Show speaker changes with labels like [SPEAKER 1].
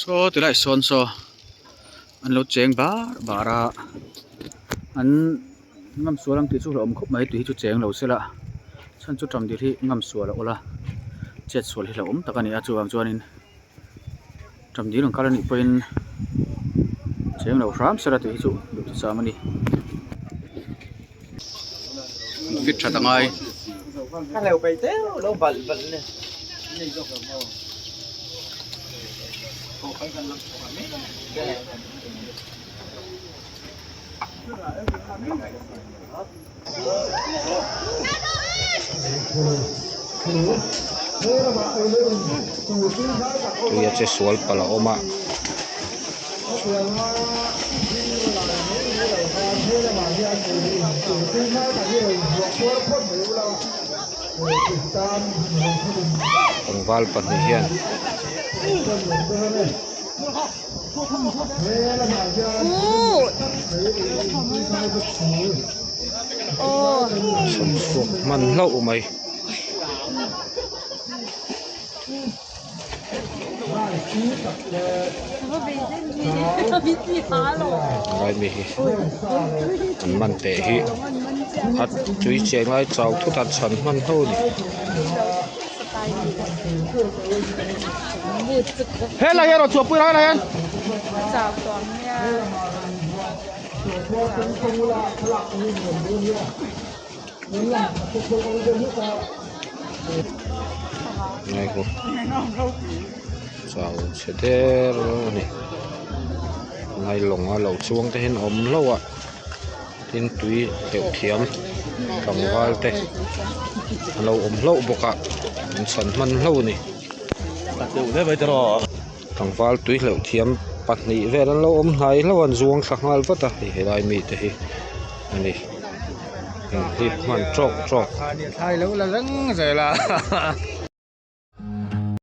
[SPEAKER 1] Saw tilai sawn saw an lo cheng bar bar a an ngam sual ang tih chu hlauhawm khawp mai tui hi chu cheng lo se la chhan chu ṭam dil hi ngam sual a awlh a chet sual hi hlauhawm tak a ni a chuvang chuanin ṭam dil ang kal a nih pawhin cheng lo hram se la tih hi chu duhthusam a ni. Fit that a ngai.
[SPEAKER 2] Tui a che sual palh a awm a. Tlangval pahnih hian chhan chhuak hman hlauh mai. Helai mi hi an man teh hi a tui cheng lai chau thut a chhan hman ho a ni.
[SPEAKER 1] Helai hian rawn chhuahpui rawh helai hian.
[SPEAKER 2] Ngai ho chau chhe der a ni ngai lawng a lo chuang te hian a awm hlauh a tin tui hleuh thiam tlangval te a lo awm hlauh bawk a an chhan hman hlauh a ni tlangval tui hleuh thiam pahnih vel an lo awm hnai hlauh a an zuang thla nghal vat a hei helai mite hi a ni. Inhlip hman tawk tawk.